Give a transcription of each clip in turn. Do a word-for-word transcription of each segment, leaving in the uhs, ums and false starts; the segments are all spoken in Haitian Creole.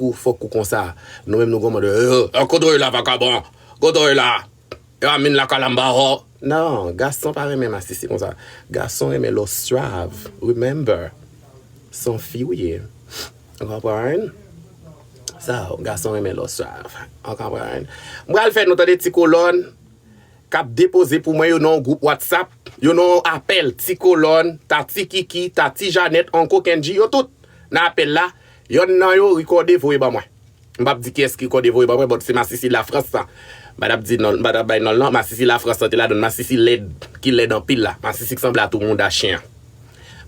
Ou fòk ou konsa. Nou menm nou gon mòd, "Eh, eh, kote w ye la, vakabon? Kote w ye la? E a min la kalamba ho." Non, gason pa renmen masisi konsa. Gason renmen lè w swav. Remember, se yon fi w ye. Ou konprann? Sa, gason renmen lè w swav. Ou konprann? M pral fè nou tande ti kolòn k ap depoze pou mwen yo nan yon gwoup WhatsApp, yo nan yon apèl, ti kolòn, Tati Kiki, Tati Janèt, Onko Kendji, yo tout nan apèl la. Yonn nan yo rekòde voye ban mwen. M p ap di kiyès ki rekòde voye ban mwen, but se masisi Lafrans sa. M pa t ap di non, m pa t ap bay non l non. Masisi Lafrans lan te ladan l, masisi lèd, ki lèd anpil la. Masisi k sanble a tou moun da chen an.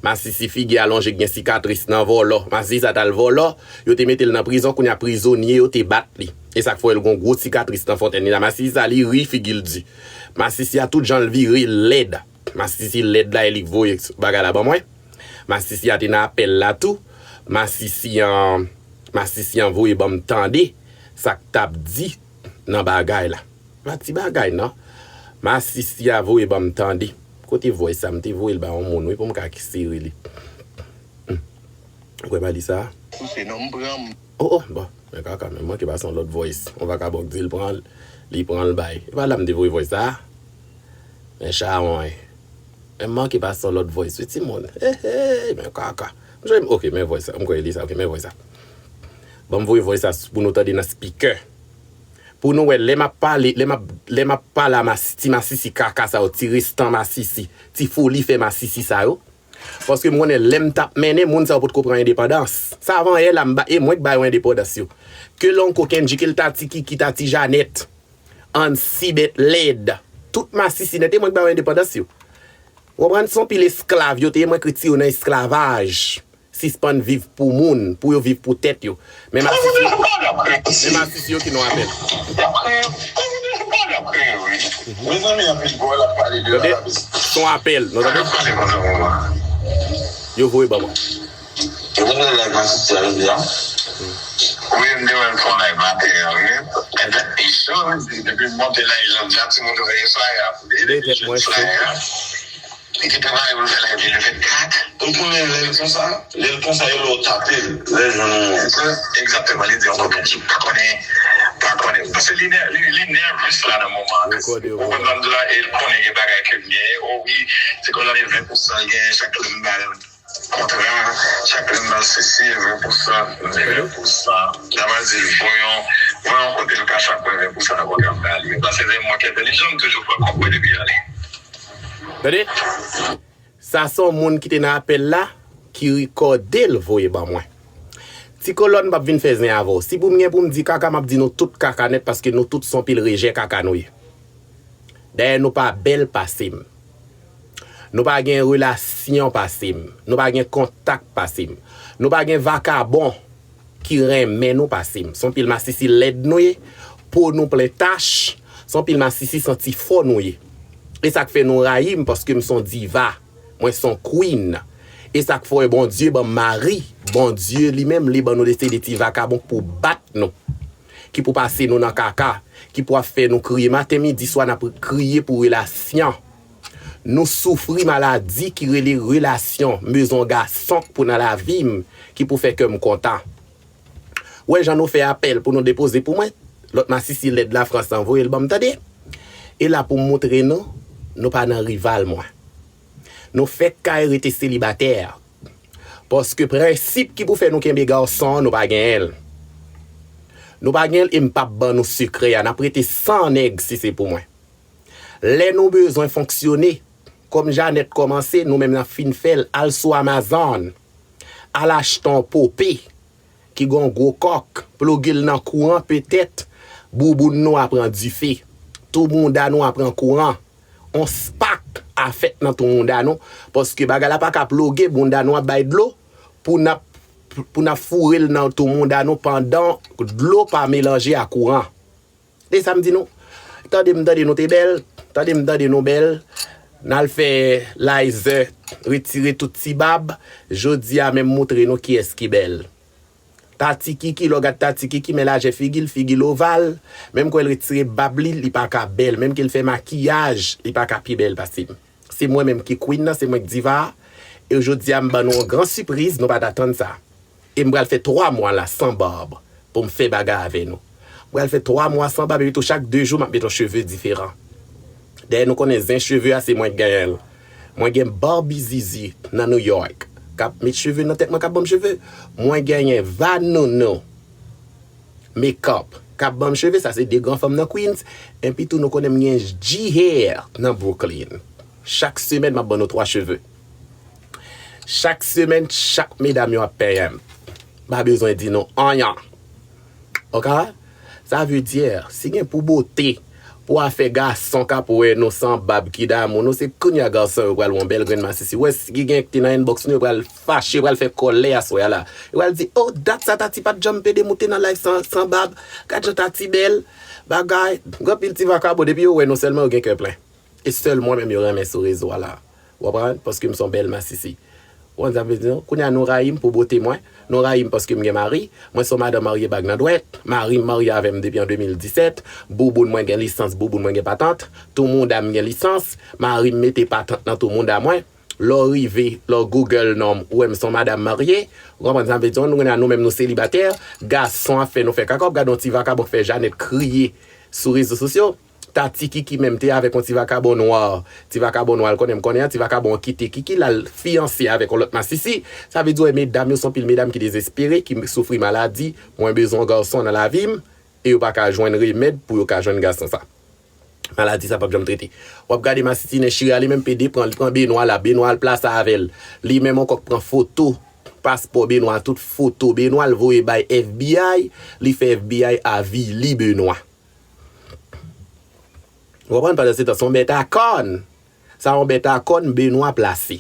Masisi figi alonje k gen sikatris nan vòlò. Masisi sa t al vòlò, yo te mete l nan prizon, kounye a prizonye yo te bat li. E sa k fè l gon gwo sikatris nan fontèn li la. Masisi sa li ri, figi l di. Masisi a tout jan l vire, l lèd. Masisi lèd la e li k voye bagay la ban mwen. Masisi a te nan apèl la tou. Masisi an, masisi an voye ban m tande sa k t ap di nan bagay la. Pa ti bagay non. Masisi a voye ban m tande. Kote voice sa? M te voye l ba yon moun wi pou m ka sere li. Hmm. Ou kwè pa li sa? Pouse non, m pran m. Oh, oh, bon. Men kaka, men manke pase yon lòt voice. Yon vakabon k di l pran l, li pran l bay. E pa la m te voye voice sa. Men chawony. Men manke pase yon lòt voice wi timoun. Hey, hey, men kaka. M jwenn, ok, men voice sa. M kwè li sa, ok, men voice sa. Ban m voye voice sa pou nou tande nan speaker. Pou nou wè, lè m ap pale, lè m ap, lè m ap pale a mas-, ti masisi kaka sa yo, ti restan masisi, ti foli fè masisi sa yo. Paske m konnen lè m t ap mennen, moun sa yo potko pran endepandans. Sa avan yè la, m ba, e mwen k ba yo endepandans yo. Ke l Onko Kendji, ke l Tati Kiki, Tati Janèt, Ansibèt, lèd. Tout masisi nèt, e mwen k ba yo endepandans yo. Ou konprann? Se yon pil esklav yo te ye, mwen k retire yo nan esklavaj. Sispann viv pou moun, pou yo viv pou tèt yo. Men masisi, men masisi yo ki nan apèl. Mezanmi, anpil bò l ap pale de la. Tande? Se yon apèl, nou tande? Yo voye ban mwen. Wi, m te wè l fè yon live maten an, wi. Epi, depi m monte live jodi a, timoun yo veye flyer pou li, depi jodi flyer a. Li te prepare pou l fè live li le vennkat. Ou konnen lè l konsa, lè l konsa, yo lè w tape l, lè l jwenn ou. Egzakteman, li di ankò, men ki pa konnen, pa konnen. Paske li nè-, li, li nèvous la nan moman an. Ou konprann sa m di la, e l konnen gen bagay ke m genyen. O wi, se konn nan ven pousan l genyen, chak lè m ba l kontra, chak lè m ba l sesi, ven pousan, ven pousan. Dama di l, voye yon, voye yon kote l ka chak mwen ven pousan nan kontra m ba li. Paske se mwen ki entèlijan, m toujou pran kòb mwen depi ale. Tande? Sa se yon moun ki te nan apèl la, ki rekòde l voye ban mwen. Ti kolòn, m p ap vin fè zen avè w. Si pou m gen pou m di kaka, m ap di nou tout kaka nèt, paske nou tout se yon pil rejè kaka nou ye. Dayè, nou pa bèl pase m. Nou pa gen relasyon pase m. Nou pa gen kontak pase m. Nou pa gen vakabon ki renmen nou pase m. Se yon pil masisi lèd nou ye. Po nou plen tach. Se yon pil masisi santi fò nou ye. E sa k fè nou rayi m, paske m se yon diva. Mwen se yon queen. E sa k fè w wè Bondye ban m mari. Bondye li menm, li ban nou de se de ti vakabon k pou bat nou. Ki pou pase nou nan kaka. Ki pou ap fè nou kriye maten, midi, swa, n ap kriye pou relasyon. Nou soufri maladi ki rele relasyon. M bezwen yon gason k pou nan lavi m, ki pou fè kè m kontan. Ou wè jan nou fè apèl pou nou depoze pou mwen? Lòt masisi lèd Lafrans lan voye l ban m, tande. E la pou m moutre nou, nou pa nan rival mwen. Nou fèk kay rete selibatè. Paske prensip ki pou fè nou kenbe gason an, nou pa genyen l. Nou pa genyen l e m p ap ban nou sekrè a. N ap rete san nèg si se pou mwen. Lè nou bezwen fonksyone, kòm Janèt kòmanse, nou menm n ap fin fè l, al sou Amazon, al achte yon pope ki gen yon gwo kòk, ploge l nan kouran, petèt bouboun nou a pran dife, tou bounda nou a pran kouran, yon spak a fèt nan tou bounda nou, paske bagay la pa ka ploge, bounda nou ap bay dlo, pou n ap, pou n ap foure l nan tou bounda nou pandan dlo pa melanje a kouran. E sa m di nou, tande m tande nou te bèl, tande m tande nou bèl, n al fè Lizer retire tout ti bab, jodi a menm moutre nou kiyès ki bèl. Tati Kiki, lè w gad Tati Kiki, men lajè figi l, figi l oval, menm kwè l retire bab li, li pa ka bèl, menm ke l fè makiyaj, li pa ka pi bèl pase m. Se mwen menm ki queen nan, se mwen k diva a, e jodi a m ban nou yon gran sipriz, nou pa t atann sa. E m pral fè twa mwa la san bab. pou m fè bagay avè nou. M pral fè twa mwa san bab, epi tou chak de jou m ap met yon cheve diferan. Dayè nou konnen zen cheve a se mwen k genyen l. Mwen gen Barbie Zizi nan New York k ap met cheve nan tèt mwen, k ap ban m cheve. Mwen genyen Vanounou Makeup k ap ban m cheve, sa se de gran fanm nan Queens. Epi tou nou konnen m gen G Hair nan Brooklyn. Chak semèn m ap ban nou twa cheve. Chak semèn, chak medam yo ap penyen m. M pa bezwen di nou anyen. Oke? Sa vle di, si gen pou bote, pou afè gason k ap wè nou san bab ki damou nou, se kounye a gason yo pral wè yon bèl grenn masisi. Ou wè si ki gen ki te nan inbox nou, yo pral fache, yo pral fè kòlè aswè a la. Yo pral di, "Oh, dat sa Tati pa t janm pede moute nan live san, san bab. Gad jan Tati bèl." Bagay, gen anpil ti vakabon, depi yo wè nou sèlman, yo gen kè plen. E sèl mwen menm yo renmen sou rezo a la. Ou konprann? Paske m se yon bèl masisi. Ou konn sa m vle di nou? Kounye a nou rayi m pou bote mwen. Nou rayi m paske m gen mari. Mwen se yon madanm marye bag nan dwèt. Mari m marye avè m depi an de mil disèt. Bouboun mwen gen lisans, bouboun mwen gen patant. Tou mouda m gen lisans. Mari m mete patant nan tou mouda mwen. Lè w rive, lè w Google non m, ou wè m se yon madanm marye. Ou konprann sa m vle di nou? Kounye a nou menm nou selibatè. Gason ap fè nou fè kaka. W ap gade yon ti vakabon k fè Janèt kriye sou rezo sosyo. Tati Kiki menm te avèk yon ti vakabon nwa. Ti vakabon nwa l konnen m konnen an, ti vakabon an kite Kiki l al fiyanse avèk yon lòt masisi. Sa vle di w wè medam yo, se yon pil medam ki dezespere, ki soufri maladi. Mwen bezwen yon gason nan lavi m, e yo pa ka jwenn remèd pou yo ka jwenn gason sa. Maladi sa p ap janm trete. W ap gade masisi Nèchira, li menm pede pran, li pran Benwa la, Benwa al plase avè l. Li menm ankò k pran foto paspò Benwa, tout foto Benwa l voye bay F B I, li fè F B I avili Benwa. Ou konprann? Pandan se tan, se yon bèt a kòn. Sa yon bèt a kòn Benwa plase.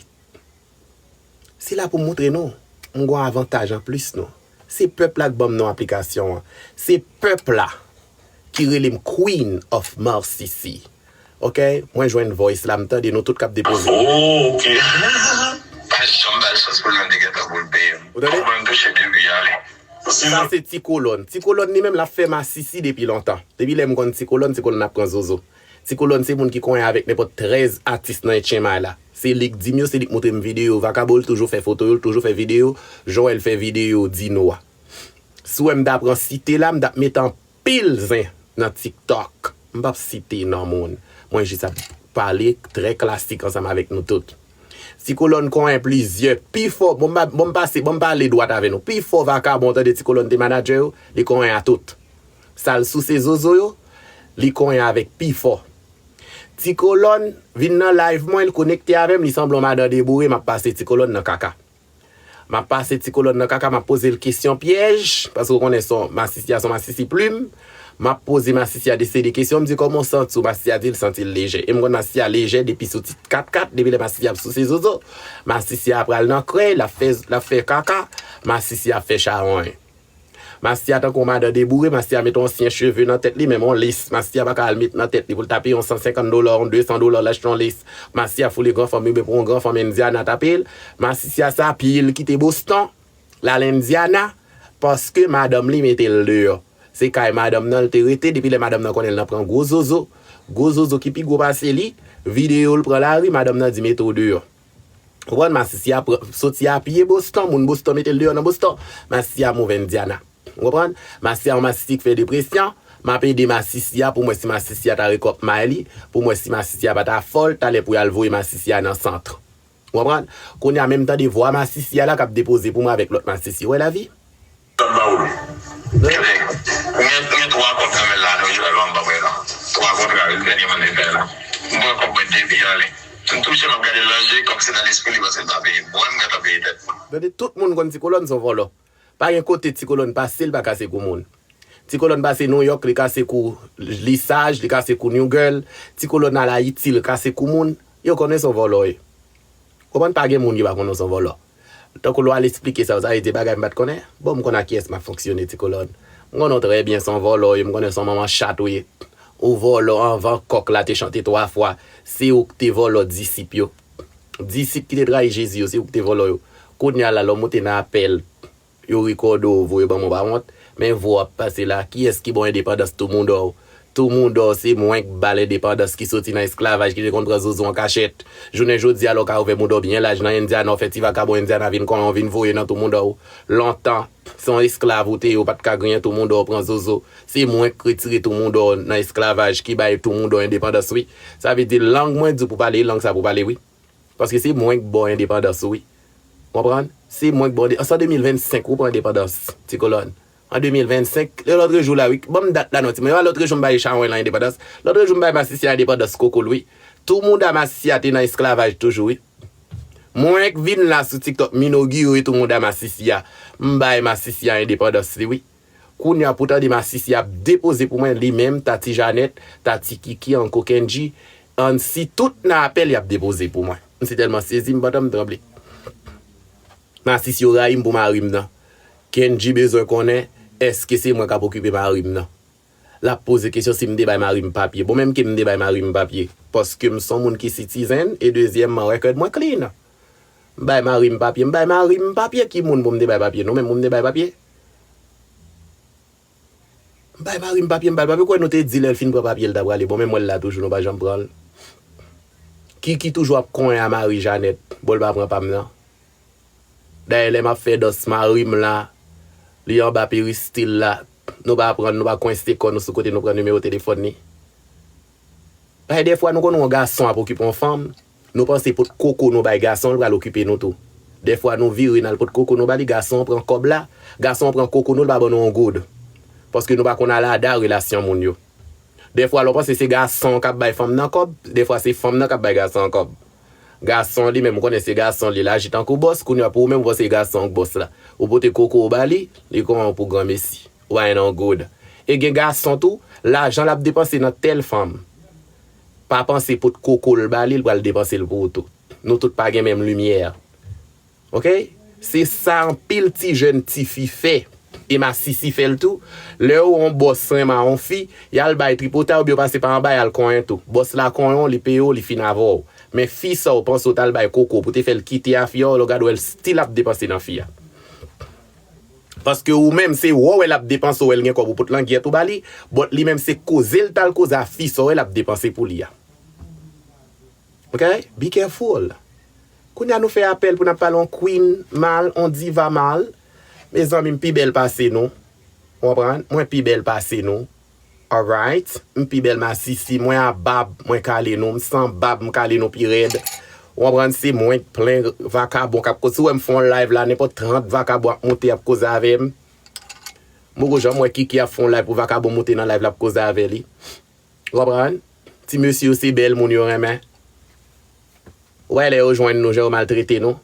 Se la pou m moutre nou, m gon avantaj anplis nou. Se pèp la k ban m non aplikasyon an. Se pèp la ki rele m Queen of Marcisi. Oke? Mwen jwenn voice la, m tande nou tout k ap depoze. Oh, oke. Pa janm ba l chans pou l nan de gentan pou l peye m. Ou tande? Ou mwen m touche depi ale. Sa se Ti Kolòn. Ti Kolòn li menm l ap fè masisi depi lontan. Depi lè m konn Ti Kolòn, Ti Kolòn ap pran zozo. Ti Kolòn se moun ki konyen avèk nenpòt trèz atis nan H M I la. Se li k di m yo, se li k montre m videyo. Vakabon l toujou fè foto yo, l toujou fè videyo. Jan w wè l fè videyo Dino a. Si w wè m ta pran site la, m t ap met anpil zen nan TikTok. M p ap site non moun. Mwen jis ap pale trè klasik ansanm avèk nou tout. Ti Kolòn konyen plizyè, pi fò, bon, m pa, bon, m pase, bon, m pale dwat avè nou. Pi fò vakabon, tande Ti Kolòn te manadjè yo, li konyen a tout. Sa l souse zozo yo, li konyen avèk pi fò. Ti Kolòn vin nan live mwen, li konekte avè m, li sanble yon madan deboure, m ap pase Ti Kolòn nan kaka. M ap pase Ti Kolòn nan kaka, m ap poze l kesyon pyèj, paske w konnen son, masisi a son masisi plim. M ap poze masisi a de seri de kesyon, m di, "Kòman w santi w?" Masisi a di l santi l lejè. E m konn masisi a lejè depi sou ti kat kat, depi lè masisi a ap souse zozo. Masisi a pral nan krèy, l ap fè, l ap fè kaka, masisi a ap fè chawony. Masisi a tankou yon madan deboure, masisi a met yon ansyen cheve nan tèt li, menm yon les, masisi a pa ka al met nan tèt li pou l ta peye yon san senkant dola, yon de san dola, l achte yon les. Masisi a foule gran fanm, oubyen pou yon gran fanm Indiana tape l. Masisi a sa, pye l kite Boston, l al Indiana, paske madanm li mete l deyò. Se kay madanm nan l te rete, depi lè madanm nan konnen l nan pran gwo zozo. Gwo zozo ki pi gwo pase li, videyo l pran lari, madanm nan di mete w deyò. Ou konprann, masisi a pran, soti a pye Boston, moun Boston mete l deyò nan Boston. Masisi a move Indiana. Ou konprann? Masisi a yon masisi k fè depresyon. M ap ede masisi a pou m wè si masisi a ta rekòp may li, pou m wè si masisi a pa ta fò l, talè pou y al voye masisi a nan sant. Ou konprann? Kounye a menm tande vwa masisi a la k ap depoze pou mwen avèk lòt masisi. Ou wè lavi? Sa m ba ou. Gen, gen twa kòb nan men l la, nou jwe l anba mwen la. Twa kontra, wi, dènye mwen te fè la. M pran kòb mwen depi ale. M touche, m ap gade l nan je, kòm se nan lespri li, paske l pa peye. Bon, mwen m gentan peye tèt mwen. Tande, tout moun konn Ti Kolòn se yon vòlò. Pa gen kote Ti Kolòn pase, li pa kase kou moun. Ti Kolòn pase New York, li kase kou Lisaj, li kase kou New Girl. Ti Kolòn al Ayiti, li kase kou moun. Yo konnen se yon vòlò, wi. Konprann, pa gen moun ki pa konnen w se yon vòlò. Tankou lè w al esplike sa yo, sa vle di bagay m pa t konnen. Bon, m konn ak kiyès m ap fonksyone, Ti Kolòn. M konnen w trè byen, se yon vòlò w ye, m konnen se yon manman chat ou ye. Ou vòlò anvan kòk la te chante twa fwa. Se ou k te vòlò disip yo. Disip ki te trayi Jezi yo, se ou k te vòlò yo. Kounye a la, lè w moute nan apèl, yo rekòde w, voye ban mwen, w pa wont. Men vwa w ap pase la, kiyès ki ba w endepandans tou moun dò w? Tou moun dò w, se mwen k ba l endepandans ki soti nan esklavaj, ki te konn pran zozo an kachèt. Jounen jodi a, lè w ka ouvè moun dò w byen laj nan Indiana, w fè ti vakabon Indiana vin konnen w vin voye nan tou moun dò w. Lontan, Se yon esklav ou te ye, ou pa t ka griyen tou moun dò pran zozo. Se mwen k retire tou moun dò nan esklavaj ki bay tou moun dò endepandans, wi. Sa vle di lang mwen di w pou pale, lang sa pou pale, wi. Paske se mwen k ba w endepandans ou, wi. Konprann? Se mwen k ba w, an, se an de mil vennsenk ou pran endepandans, ti kolòn. An de mil vennsenk, lè lòt jou la, wi. Ban m dat la non, ti mwen. Lòt jou m bay Chawen lan endepandans. Lòt jou m bay Masisi a endepandans koko l, wi. Tou moun a Masisi a te nan esklavaj toujou, wi. Mwen k vin la sou TikTok, m inogire tou moun a Masisi a. M bay Masisi a endepandans li, wi. Kounye a pou tande Masisi ap depoze pou mwen, li menm, Tati Janèt, Tati Kiki, Anko Kendji, Ansi, tout nan apèl y ap depoze pou mwen. M si tèlman sezi, m pantan m tranble. Masisi yo rayi m pou mari m nan. Kendji bezwen konnen, èske se mwen k ap okipe mari m nan? L ap poze kesyon si m te bay mari m papye. Bon, menm ke m te bay mari m papye. Paske m se yon moun ki citizen, e dezyèmman, record mwen clean. M bay mari m papye. M bay mari m papye ki moun pou m te bay papye? Nou menm pou m te bay papye? M bay mari m papye, m bay papye. Kwè nou te di lè l fin pran papye l ta prale. Bon, men mwen la toujou, nou pa janm pran l. Kiki toujou ap konyen a Marie Jeannette. Bon, l pa pran pa m nan. Dayè, lè m ap fè dans mari m la, li anba peristil la. Nou pa pran, nou pa kwense kò nou sou kote nou pran nimewo telefòn li. Paske dèfwa nou konn wè yon gason ap okipe yon fanm, nou panse pot koko nou bay gason, l pral okipe nou tou. Dèfwa nou vire n al pot koko nou ba li, gason an pran kòb la, gason an pran koko nou, l pa ban nou yon goud. Paske nou pa konn alada relasyon moun yo. Dèfwa lè w panse se gason an k ap bay fanm nan kòb, dèfwa se fanm nan k ap bay gason an kòb. Gason an li menm, ou konnen se gason li, l aji tankou bòs, kounye a pou ou menm ou panse se gason an k bòs la. Ou pote koko w ba li, li konyen w pou granmesi. Why no good? E gen gason tou, lajan l ap depanse nan tèl fanm. Pa panse pot koko l ba li, l pral depanse l pou ou tou. Nou tout pa gen menm limyè. Oke? Se sa anpil ti jèn tifi fè. E masisi fè l tou. Lè w yon bòs renmen yon fi, y al bay tripotay oubyen w pase pa anba y al konyen tou. Bòs la konyen w, li peye w, li fin avè w. Men fi sa w panse w t al bay koko pou te fè l kite a fi a, w lè w gade w wè l still ap depanse nan fi a. Paske ou menm se wè w wè l ap depanse, w wè l gen kòb ou pot langyèt ou ba li, but li menm se koze l t al koze a fi sa w wè l ap depanse pou li a. Ok? Be careful. Kounye a nou fè apèl pou n ap pale on queen mal, on diva mal. Mezanmi, m pi bèl pase nou. Ou konprann? Mwen pi bèl pase nou. Alright? M pi bèl masisi. Mwen a bab, mwen kale nou. M san bab, m kale nou pi rèd. Ou konprann? Se mwen k plen vakabon k ap koze. Si w wè m fè on live la, nenpòt trant vakabon ap moute, ap koze avè m. M poko janm wè Kiki ap fè on live pou vakabon moute nan live la ap koze avè li. Ou konprann? Ti mesye yo se bèl moun yo renmen. Ou wè lè yo jwenn nou, jan yo maltrete nou.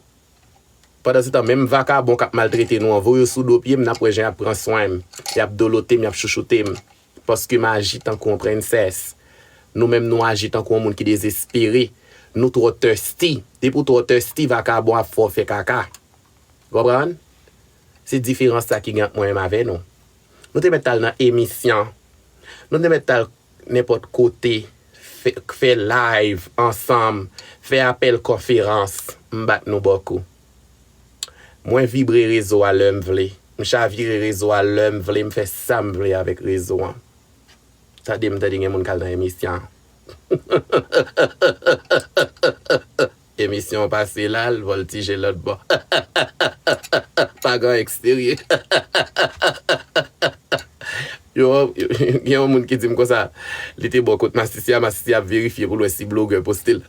Pandansetan, menm vakabon k ap maltrete nou an, voye yo sou do pye m, n ap wè jan y ap pran swen m. Y ap dolote m, y ap chouchoute m. Paske m aji tankou yon prensès. Nou menm, nou aji tankou yon moun ki dezespere. Nou twò thirsty. Depi w twò thirsty, vakabon ap fè w fè kaka. Konprann? Se diferans sa ki gen ant mwen menm avè nou. Nou te mèt t al nan emisyon. Nou te mèt t al nenpòt kote, fè, fè live ansanm, fè apèl konferans, m bat nou bòkou. Mwen vibre rezo a lè m vle. M chavire rezo a lè m vle, m fè sa m vle avèk rezo an. Tande m tande gen moun k al nan emisyon. Emisyon an pase la, l vòltije lòt bò. Pa gen anyen k serye. Yo, yo, gen yon moun ki di m konsa, li te bò kot masisi a, masisi ap verifye pou l wè si blogè poste l.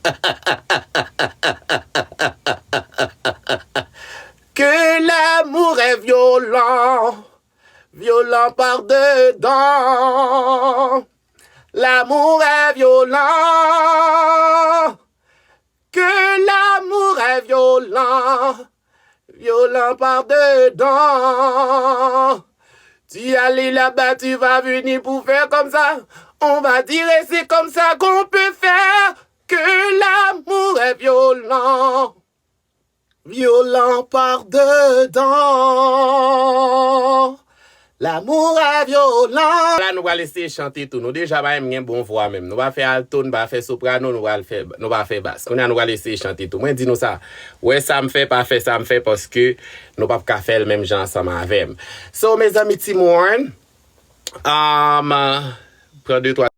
Que l'amour est violent, violent par dedans. L'amour est violent, que l'amour est violent, violent par dedans. Tu allais là-bas, tu vas venir pour faire comme ça. On va dire c'est comme ça qu'on peut faire, que l'amour est violent. Violent par dedans. L'amour est violent. La nou pral eseye chante tou. Nou deja pa menm gen bon vwa menm. Nou pa fè alto, nou pa fè soprano, nou pral fè, nou pa fè bas. Kounye a nou pral eseye chante tou. Mwen di nou sa. Wè sa m fè, pa fè sa m fè paske nou p ap ka fè l menm jan ansanm avè m. So, mezanmi, timoun, um, pran de twa